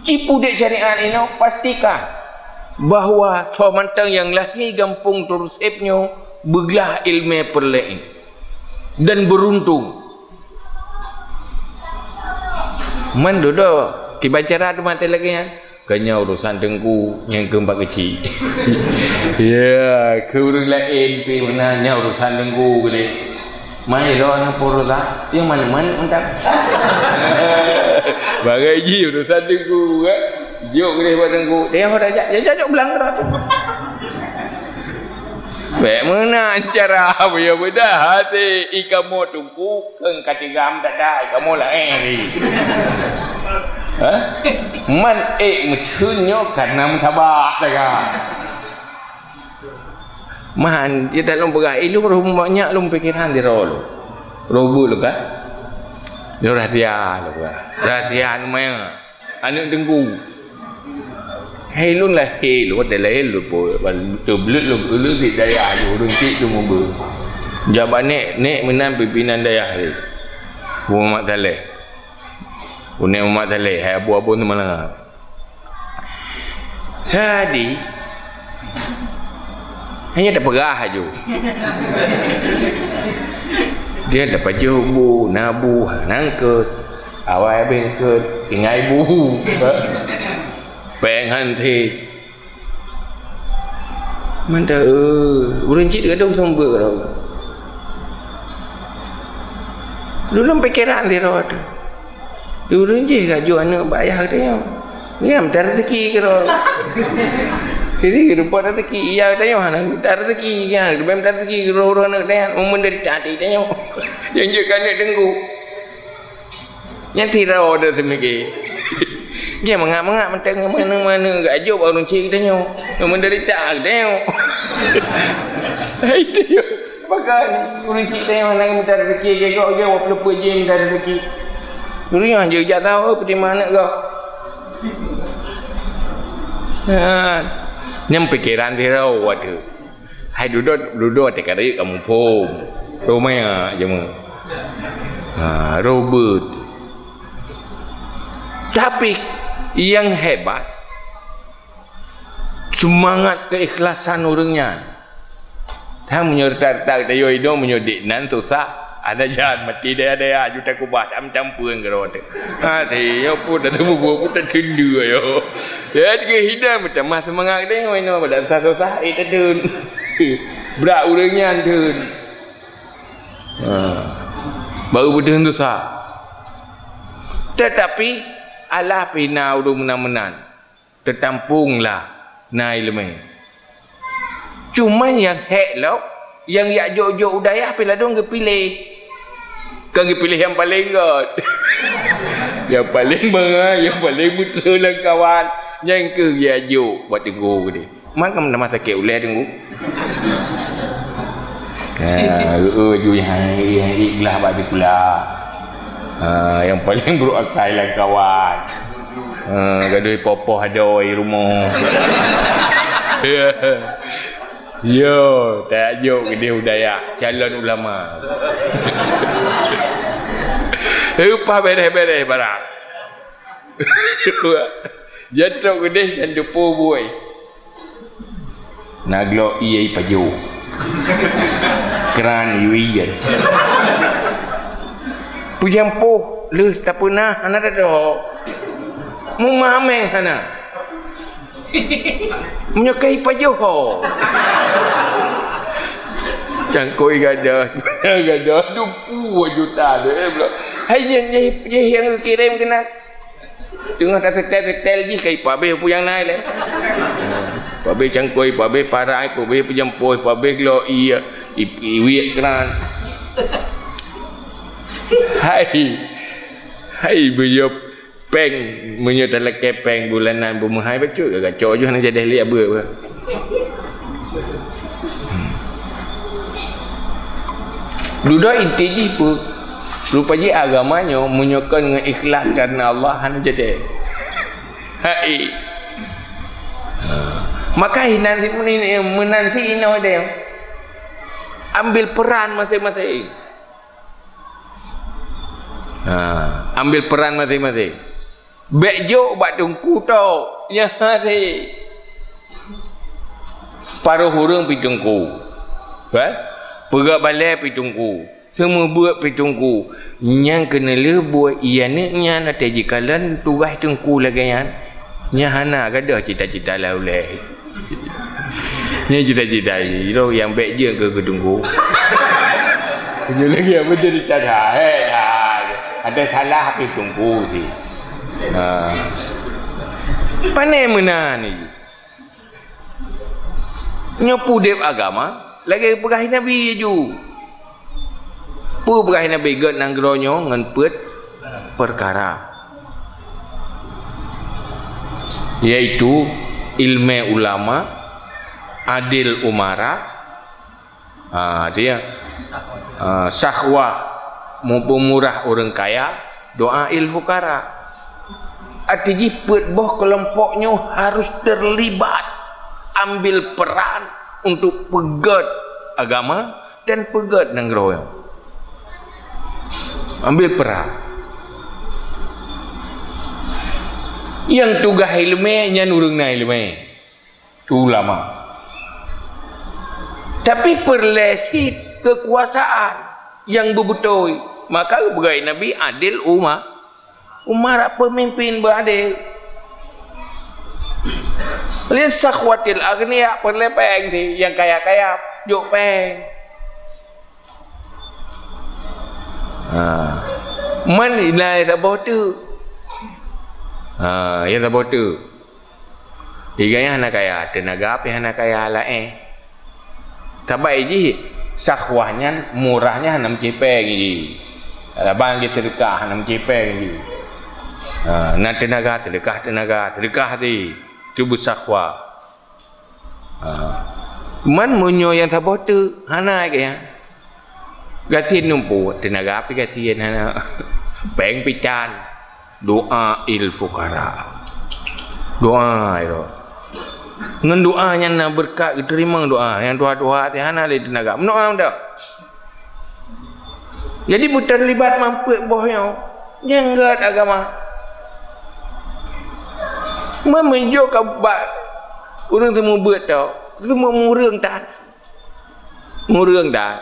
Ci peuudép syariat inoe, pastikan bahwa soe mantong nyang lahé gampông Tursép nyoe beuglah ileumèe peureulèe dan beuruntung. Man dudoe, kiban cara teuma lagèe nyan. Keu nyan urusan teungku, nyang keu bak keuchik. Ya, keu ureueng laén pih meunan, nyan urusan teungku keudéh. Mai lôn pura, nyang mana-mana mantap. Bagai jih urusan teungku, kan? Jok keudéh bak teungku. Dia udah jak, jak, jak, jak, belang dah. Bèk meunan cara, ya beudah hati. I kamoe teungku, keu katigam dak-dak, i kamoe laén. Hah? Man ék meutheun nyoe kana meusabah saga. Man, ya dak lôn peugah, eh, lôn roh manyak lôn pikeran di roh lôn. Roh beuet lôn kan? Lôn rahsia lôn peugah. Rahsia lumayan. Aneuk teungku. Hai lôn lahé lôn, watèe lahé lôn po, teubleut lôn, lôn di dayah lôn, ureueng chik lôn muba. Jak bak nèk, nèk meunan pimpinan dayah lé. Muhammad Saleh. Uneuk Muhammad Saleh, hai abu-abu Seumala. Jadi, hanya tapeugah aju. Dia tapajoh bu, na bu, ha, nangkeut. Awai abéh nangkeut, tinggai bu. Péng han thé. Mantap, eh, ureueng cit gadôh sumber. Lôn pikeran sidroe teuh. Ureueng jih ka jok aneuk bak ayah geutanyoe. Nyan mita rezeki keudroe. Jadi, rupa rezeki, iya geutanyoe hana mita rezeki, nyan leubeh mita rezeki keudroe-droe aneuk geutanyoe, meudeurita até geutanyoe. Nyang jeuet keu aneuk teungku. Nyan sidroe teuh seumiké. Dia mangat-mangat mantong ngon mana-mana geuajok bak ureueng cit geutanyoe. Meudeurita geutanyoe. Hai, dia. Bahkan ureueng cit teuh hana mita rezeki, gèt gob, gèt gob, walaupun jih mita rezeki. Ureueng nyan jak tahu, eh, peutimang aneuk gob. Ha. Nyan pikeran sidroe teuh. Hai dudoe, dudoe teuka rayeuk kamoe phom. Rhot manyang jeuet. Ha, rhot beuet. Tapi nyang hebat, seumangat keuikhlasan ureueng nyan. Tan meunyoe rata-rata geutanyoe inong meunyoe dék nan susah, ada jalan mati daya-daya juta kubah tam-tam pun keudroe teuh. Ha, si, nyoe pun dah teububuet pun dah teundu ayo. Ya, tiga hina meutamah seumangat geutanyoe inong pada susah-susah, eh, tadun. Brat ureueng nyan dun. Ha. Baru beudeuh dosa. Tetapi, alah pih na ureueng meunan-meunan. Teutampong lah na ileumèe. Cuma nyang hék lom, nyang jak jok-jok u dayah pih ladôm geupiléh. Kon geupiléh nyang paleng göt. Nyang paleng mangat, nyang paleng beutôi lam kawan. Nyan keuh jak jok bak teungku keudéh. Man kamoe tamah sakét ulèe teungku. Ha, eu, eu, ju nyang, nyang, nyang glah bak sikula. Ha, nyang paleng brôk akai lam kawan. Ha, gadôh poh-poh adoe rumoh. Yo, tajok keudéh u dayah, calon ulama. Upah bèrèh-bèrèh barang. Jantok keudéh nyan teupeue buet. Na glok ié pajoh. Kran yue ié. Pujang poh lheueh tapeuna hana tado. Meumameng hana. Meunyoe ka ipajoh ho. Cangkôi gada, gada dupu juta tu, eh, bro. Hai, nyan, nyan, nyan nyang geukirém keunan. Teungoh taseutét-seutét jih ka ipabéh peue nyang na ilèe. Pabéh cangkôi, pabéh parai, pabéh peujampôh, pabéh glo ié, i-, iwiek keunan. Hai. Hai, beujeuet. Péng, meunyoe talakèe péng bulanan beumeuhai bacut, gagacok jih hana jadeh lé abeuet. Dudoe inti jih peue? Rupa jih agama nyoe meunyoe kon ngon ikhlas kareuna Allah hana jadeh. Hai. Maka inan si meunan si inoe deh. Ambil peran masing-masing. Ha, ambil peran masing-masing. Bèk jok bak teungku tok, nyan hase. Paroh ureueng pi teungku. Kan? Peugöt balèe pi teungku. Seumeubuet pi teungku. Nyang keuneulheueh buet, iya neuk nyan watèe jikalon tugaih teungku lagèe nyan. Nyan hana gadôh cita-cita lam ulèe. Nyan cita-cita jih, nyang bèk jeuet keu, keu teungku. Jeuet lagèe apa jadi cara, eh, dah. Ada salah keu teungku sih. Ha. Pane meunan ni. Nyoe peudeb agama, lagèe peugah Nabi ju. Peue peugah Nabi gèt nanggroe nyoe ngon peuet peukara. Yaitu ileumèe ulama, adil umara, ha, artinya, ha, sakhwah, meupeumurah ureueng kaya, doa il fukara. Arti jih peuet boh keulompok nyoe harus terlibat, ambil peran untuk peugèt agama, dan peugèt nanggroe nyoe. Ambil peran. Nyang tugaih ileumèe nyan ureueng na ileumèe, ulama. Tapi peureulèe cit keukuasaan nyang beubeutôi, maka geupeugah Nabi adil uma-, Umara peumimpin beuadil. Li sakhwatil aghniya peureulèe péng di, nyang kaya-kaya jok péng. Ha. Man na saboh teuk. Ha, nyang saboh teuk. Di gobnyan hana kaya, teunaga pih hana kaya laén. Sabab jih sakhwah nyan murah nyan hana meucéh péng jih. Saban jih seudeukah hana meucéh péng jih. Ha, na teunaga, seudeukah teunaga, seudeukah di. Tu beusakhwah. Ha. Man meunyoe nyang saboh teuk hana kaya. Gasien numpuk, teunaga pih gasien hana. Péng pih tan. Doa il fukara. Doa itu. Ngon doa nyan na beureukat geuteurimong doa. Nyang tuha-tuha hana lé teunaga. Meudoa meudoa. Jadi beuteulibat meupeue boh nyoe. Nyang gèt agama. Meunyoe ka bak ureueng seumeubeuet tau, seumeumureueng tan. Mureueng tan.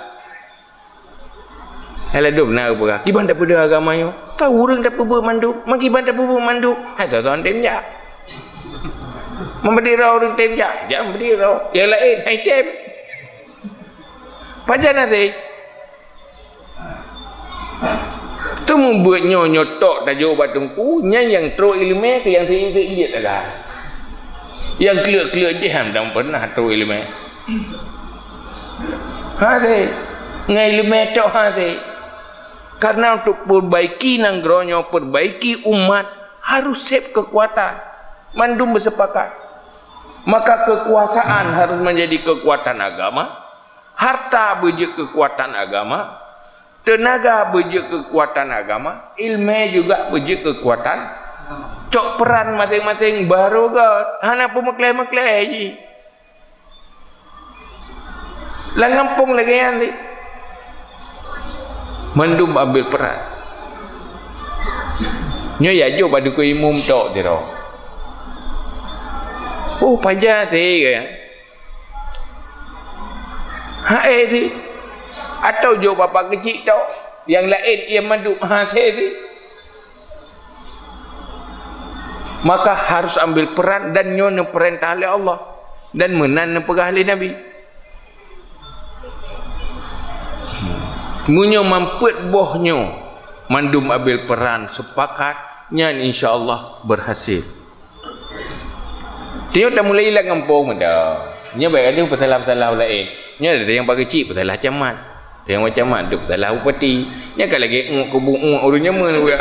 Hai ladôm na geupeugah, kiban tapeudeuh agama nyoe. Ka ureueng tapeubeuet mandum, ma kiban tapeubeuet mandum. Hai soe-soe tem jak. Meubeuet droe ureueng tem jak, jak meubeuet droe. Nyang laén hai tem. Pajan hase. Teuma buet nyoe, nyoe tok tajok bak teungku, nyan nyang trok ileumèe keu nyang seuiet-seuiet sagai. Nyang kleuet-kleuet jih han pernah trok ileumèe. Hase. Ngon ileumèe tok hase. Karena untuk perbaiki nanggroe nyoe, perbaiki umat, harus sép keukuatan. Mandum beusepakat. Maka keukuasaan harus menjadi keukuatan agama, harta beujeuet keukuatan agama, teunaga beujeuet keukuatan agama, ileumèe juga beujeuet keukuatan. Cok peran maséng-maséng baroe gèt, hana peumeuklèe-meuklèe jih. Lam gampông lagèe nyan di. Mandum ambil peran. Nyoe ya jok bak dukon imum tok sidroe. Oh, pajan sih, kata. Hai sih. Atau jok bapak keuchik tok. Nyang laén ia mandum ha sih. Maka harus ambil peran dan nyoe neupeurintah lé Allah dan meunan neupeugah lé Nabi. Meunyoe mampet boh nyoe mandum ambil peran sepakat, nyan insya Allah berhasil. Tanyoe tamulai lam gampông mantong. Nyoe baik ada peusalah-peusalah laén. Nyoe ada nyang pakai cik peusalah camat. Nyang macam mana tu salah upati. Nya ka lagèe uek kubu uek ureueng nyaman juga.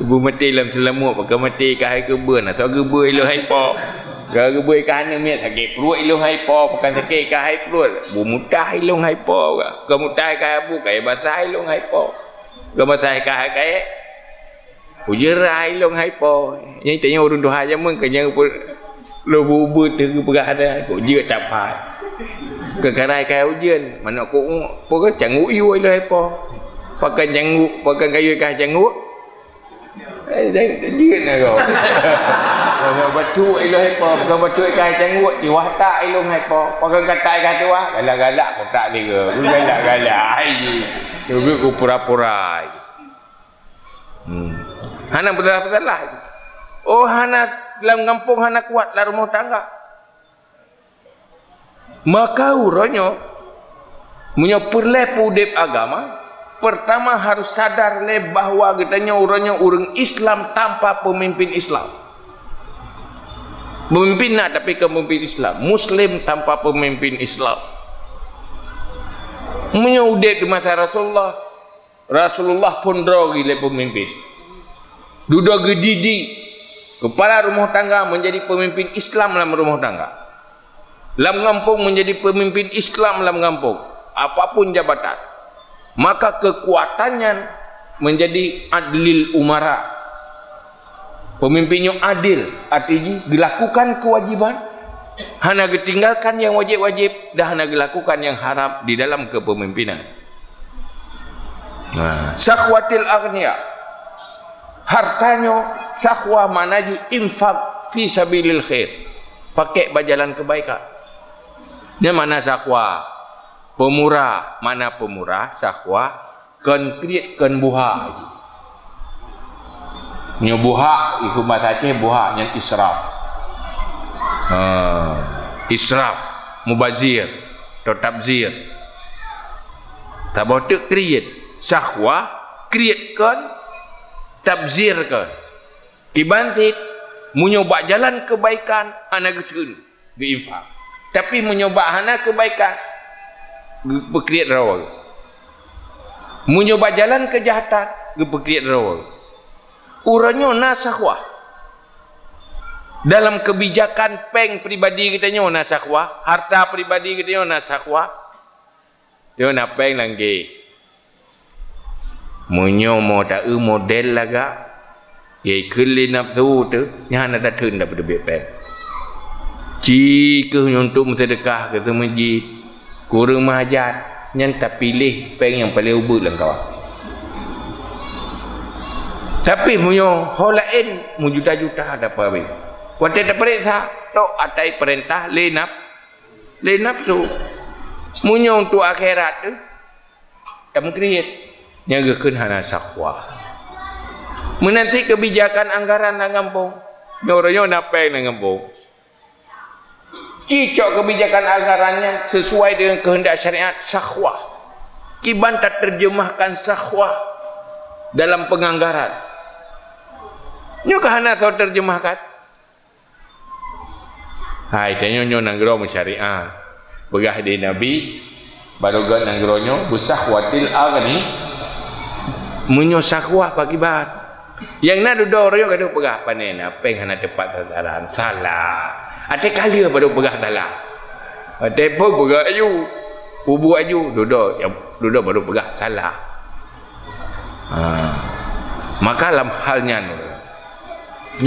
Kubu maté lam seulamoe, pakai maté ka hai keubeuen, atau geubeu ilong hai po. Ka geubeu ka hana miet sakét pruet ilong hai po, pakai sakét ka hai pruet. Bu mutah ilong hai po ka. Ka mutah ka abu, ka basah ilong hai po. Ka basah ka hai kaék. Ujeut hai long hai po. Nyang tanya ureueng tuha jameun keu nyang pun lo bu-bu teuh geupeugah ada. Kok jeuet tak phai. Keukarai kai ujeuen, manok kok po ke canguk yu ilong hai po. Pakan canguk, pakan kayu kah canguk. Eh, jeuet na kau. Pakan batu ilong hai po, pakan batu kah canguk, tiwah tak ilong hai po. Pakan katai kah tiwah, galak-galak kotak tiga. Galak-galak. Ai. Tunggu ku pura-pura. Hmm. Hana peusalah-peusalah. Oh, hana lam gampông hana kuat lam rumoh tangga. Maka uroe nyoe, meunyoe peureulèe peuudép agama, pertama harus sadar lé bahwa geutanyoe uroe nyoe ureueng Islam tanpa peumimpin Islam. Peumimpin na, tapi kon peumimpin Islam. Muslim tanpa peumimpin Islam. Meunyoe udép di masa Rasulullah, Rasulullah phon droe geuh lé peumimpin. Dudoe geudidik kepala rumoh tangga menjadi peumimpin Islam lam rumoh tangga. Lam gampông menjadi peumimpin Islam lam gampông, apapun jabatan. Maka keukuatan nyan menjadi adlil umara. Peumimpin nyoe adil, arti jih geulakukan keuwajiban, hana geutinggalkan nyang wajéb-wajéb dan hana geulakukan nyang haram di dalam keupeumimpénan. Nah, sakhwatil aghnia. Harta nyoe sakhwa makna jih infak fi sabilil khair. Pakai bak jalan kebaikan. Nyan makna sakhwa. Peumurah, makna peumurah, sakhwa, kon kriet, kon buhak. Nyoe buhak, ikôt basa Aceh buhak nyan israf. Ha, israf, mubazir, atau tabzir. Saboh teuk kriet, sakhwa, kriet kon, tabzir kon. Kiban cit, meunyoe bak jalan keubaikan, hana geutheun geuinfak. Tapi meunyoe bak hana keubaikan, geupeukriet droe. Meunyoe bak jalan keujahatan, geupeukriet droe. Uroe nyoe na sakhwa. Dalam keubijakan péng pribadi geutanyoe na sakhwa, harta pribadi geutanyoe na sakhwa. Nyoe na péng lam gèh. Meunyoe mo ta-eu model lagak, ya ikheun lé nafsu teuh, nyan hana tatheun tapeuteubiet péng. Ci kheueh nyoe untuk meuseudeukah keu seumeujid, keu ureueng meuhajat, nyan tapiléh péng nyang paleng ubit lam kawan. Tapi meunyoe ho laén meujuta-juta tapeubri. Watèe tapareksa, tok atai peurintah lé naf-, lé nafsu. Meunyoe untuk akhirat teuh, tameukriet, nyang geukheun hana sakhwa. Meunan cit keubijakan anggaran lam gampông. Nyoe uroe nyoe na péng lam gampông. Ci cok keubijakan anggaran nyan sesuai dengan keuheundak syariat, sakhwa. Kiban tateurjeumahkan sakhwa dalam peunganggaran. Nyoe ka hana soe teurjeumahkan. Hai, tanyoe nyoe nanggroe meusyariat. Peugah di Nabi, barô gét nanggroe nyoe beusakhwatil aghni. Meunyoe sakhwa pakiban. Nyang na dudoe ureueng ka peugah, "Pané na péng hana teupat sasaran." Salah. Até ka lheueh barô peugah salah. Até po peugah aju. Ubu aju, dudoe, dudoe barô peugah salah. Ha. Maka lam hal nyan,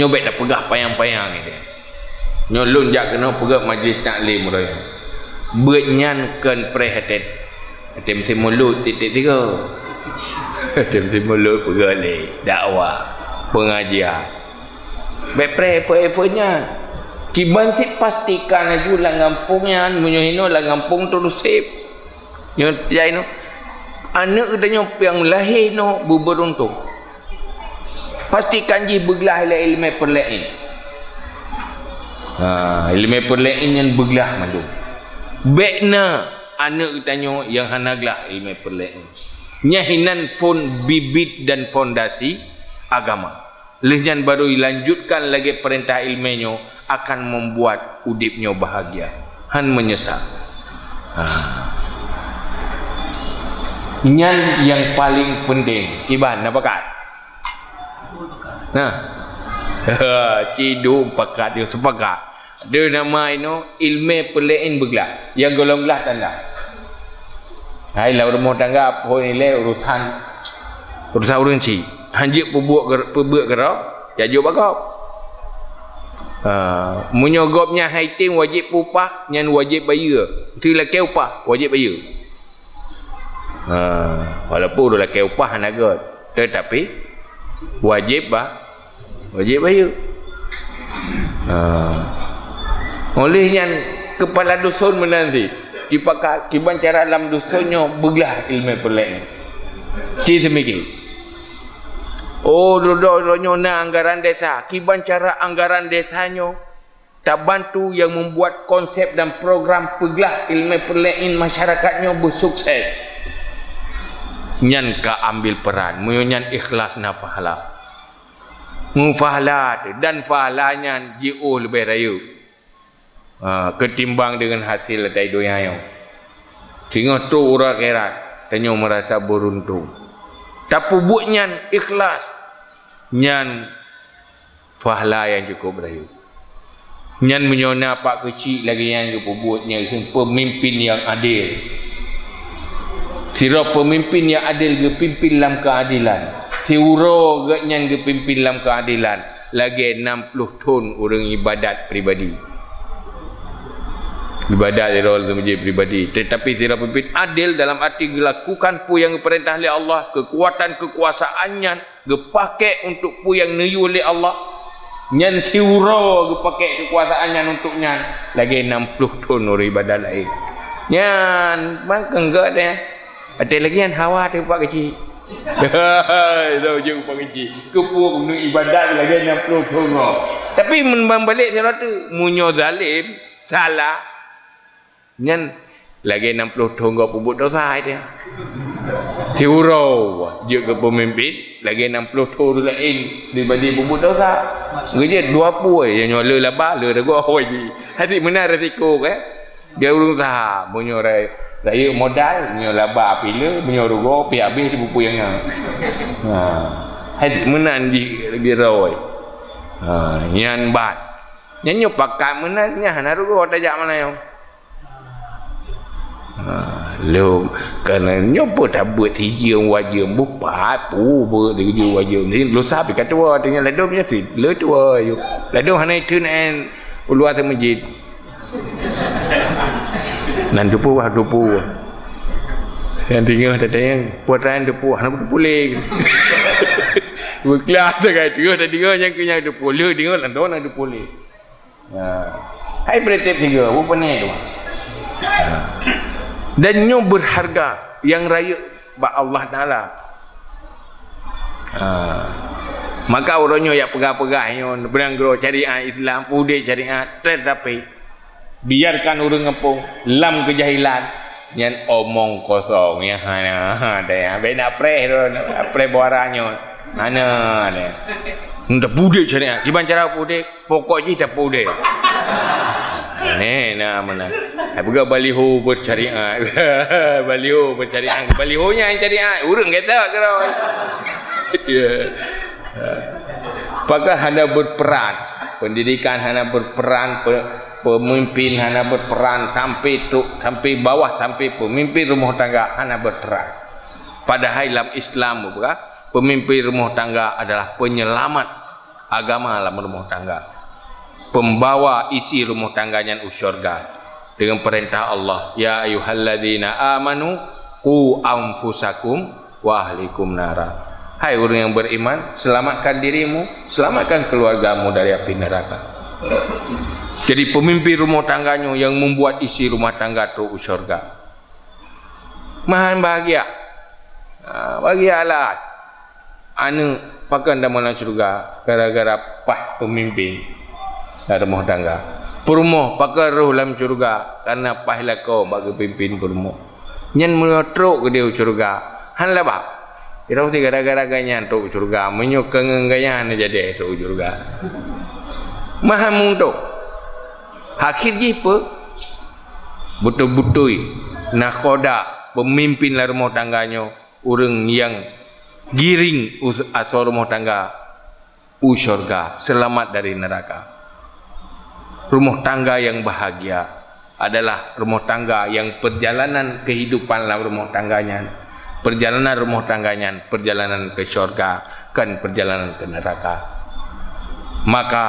nyoe bèk tapeugah panyang-panyang nyan. Nyoe lôn jak keunoe peugöt majlis taklim uroe nyoe. Beuet nyan kon preh até, até meusim mulod tieb-tieb sigoe. Até meusim mulod peugöt lé, dakwah, pengajian. Bèk preh effort-effort nyan. Kiban cit pastikan laju lam gampông nyan, meunyoe hinoe lam gampông teuh sép. Nyoe jai nyoe. Aneuk geutanyoe nyang lahé nyoe beubeuruntung. Pastikan jih beuglah ilèe ileumèe peureulèe. Ha, ileumèe peureulee nyan beuglah mandum. Bèk na aneuk geutanyoe nyang hana glah ileumèe peureulee. Nyan hinan fon-, bibit dan fondasi agama. Lheueh nyan barô ilanjutkan lagèe peurintah ileumèe nyoe akan membuat udép nyoe bahagia, han meunyeusal. Ha. Nyan nyang paleng peunteng. Iban, na pakat? Nah. Cidong pakat, dia sepakat. Dia nama inoe ileumèe peureulee beuglah. Nyang gohlom glah tanda. Hai, lam rumoh tangga, phôn ilèe urusan, urusan ureueng chik. Han jeuet peubuet ger-, peubuet keudroe, ya jok bak gob. Ha, meunyoe gobnyan han item wajéb upah, nyan wajéb bayeue. Teu lakèe upah, wajéb bayeue. Ha, walaupun ureueng lakèe upah hana göt, tetapi wajéb ba-, wajéb bayeue. Ha. Oleh nyan, keupala duson meunan cit, jipakat kiban cara lam duson nyoe beuglah ileumèe peureulee. Ci seumike. Oh, droe-droe nyoe na anggaran desa. Kiban cara anggaran desa nyoe tabantu nyang membuat konsep dan program peuglah ileumèe peureulee masyarakat nyoe beusukses. Nyan ka ambil peran, meunyoe nyan ikhlas na pahala. Meupahala teuh, dan pahala nyan jiôh leubeh rayeuk, ha, keutimbang deungon hasé lam donya nyoe. Singoh trok uroe akhirat, tanyoe meurasa beuruntung. Tapeubuet nyan ikhlas, nyan pahala nyang cukup rayeuk. Nyan meunyoe na pak keuchik lagèe nyan geupeubuet, nyan kheun peumimpin nyang adil. Sidroe peumimpin nyang adil geupimpin lam keuadelan. Siuroe gobnyan geupimpin lam keuadelan, lagèe nam ploh thon ureueng ibadat pribadi. Ibadat sidroe lam masjid pribadi. Tetapi sidroe peumimpin adil dalam arti geulakukan peue nyang geupeurintah lé Allah, keukuatan keukuasaan nyan geupakèk untuk peue nyang neuyue lé Allah, nyan siuroe geupakèk keukuasaan nyan untuk nyan, lagèe nam ploh thon ureueng ibadat laén. Nyan mangkeueng gèt nyan. Watèe lagèe nyan hawa teuh pak keuchik. Hai, dah ujong pak keuchik. Keupeue keuneuk ibadat lagèe nam ploh thon nyoe. Tapi meunban balek sidroe teuh, meunyoe zalem, salah, nyan lagèe nam ploh thon gob peubuet dosa, hai teuh. Siuroe jeuet keu peumimpin, lagèe nam ploh thon ureueng laén pribadi peubuet dosa. Geujeuet dua pue, ya nyoe le laba, le rugoe, hai jih. Hati meunan resiko, kan? Dia ureueng usaha, meunyoe rai-, rayeuk modal, meunyoe laba pih le, meunyoe rugoe pih habéh di buku nyang na. Ha. Hati meunan jih lagèe roi. Ha, nyan ban. Nyan nyoe pakat meunan, nyan hana rugoe tajak mana nyoe. Ha, lom, kana nyoe peue tabeuet sijeuem wajeuem, beupat pu beuet sijeuem wajeuem. Jadi, lusa pih ka tuwoe, teunyang ladôm nyan si, le tuwoe ayue. Ladôm hana itheun en uluwa seumeujeut. Nan teupeue wah teupeue. Nyang teungoh tatanyong, peue tan teupeue, hana teupeue lé. Beuklah sagai teungoh tadeungoe nyang keu nyang teupeue, le deungoe ladôm hana teupeue lé. Ya. Hai bertep tiga, bu peuneh tu. Ya. Dan nyoe berharga nyang rayeuk bak Allah Taala. Ha. Maka uroe nyoe jak peugah-peugah nyoe, beunang keudroe syariat Islam, udeb syariat, tetapi biarkan ureueng gampông lam keujahilan, nyan omong kosong, ya, hana, ha, deh, bèk na preh lôn, preh buara nyoe. Hana, deh. Ndak udeb syariat, kiban cara udeb? Pokok jih tapeuudeb. Neh, na meunan. Hai peugah baliho bersyariat. Baliho bersyariat. Baliho nyan syariat. Ureueng gata keurau. Ya. Apakah hana berperan? Pendidikan hana berperan, pe-, pemimpin hana berperan sampai tu, sampai bawah, sampai pemimpin rumah tangga hana berperan. Padahai lam Islam, bukan? Pemimpin rumah tangga adalah penyelamat agama lam rumah tangga, pembawa isi rumah tangga nyan u syurga dengan perintah Allah, "Ya ayyuhalladzina amanu qu anfusakum wa ahlikum nara." Hai ureueng nyang beriman, selamatkan dirimu, selamatkan keluargamu dari api neraka. Jadi, pemimpin rumah tangga nyoe nyang membuat isi rumah tangga trok u syurga. Meuhan bahagia. Ha, bahagialah. Aneuk pakon tamong lam syeuruga gara-gara paih peumimpin lam rumoh tangga. Peurumoh pakon roh lam syeuruga, kareuna paih lakoe bak geupimpén peurumoh. Nyan meunyoe trok keudeh u syeuruga, hán laba. Irau si gara-gara gobnyan trok u syeuruga, meunyoe keu ngon gobnyan hana jadi trok u syeuruga. Maha meuuntok. Akhé jih peue? Beutôi-beutôi nakhoda peumimpén lam rumoh tangga nyoe, ureuëng nyang giring us-, asoe rumoh tangga u syeuruga, seulamat dari neuraka. Rumoh tangga nyang bahagia adalah rumoh tangga nyang peurjalanan keuhidupan lam rumoh tangga nyan, peurjalanan rumoh tangga nyan, peurjalanan keu syeuruga, kon peurjalanan keu neuraka. Maka,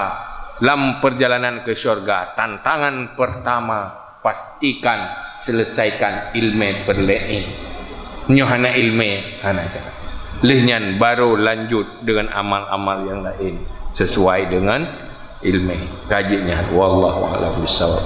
lam peurjalanan keu syeuruga, tantangan peurtama, pastikan seuleusaikan iéleumé peureulée. Nyoe hana iéleumé, hana jalan. Lheueh nyan baru lanjut deungon amal-amal nyang laén sisuai deungon iéleumé. Ka jeuet nyan, wallahu a'lam bissawab.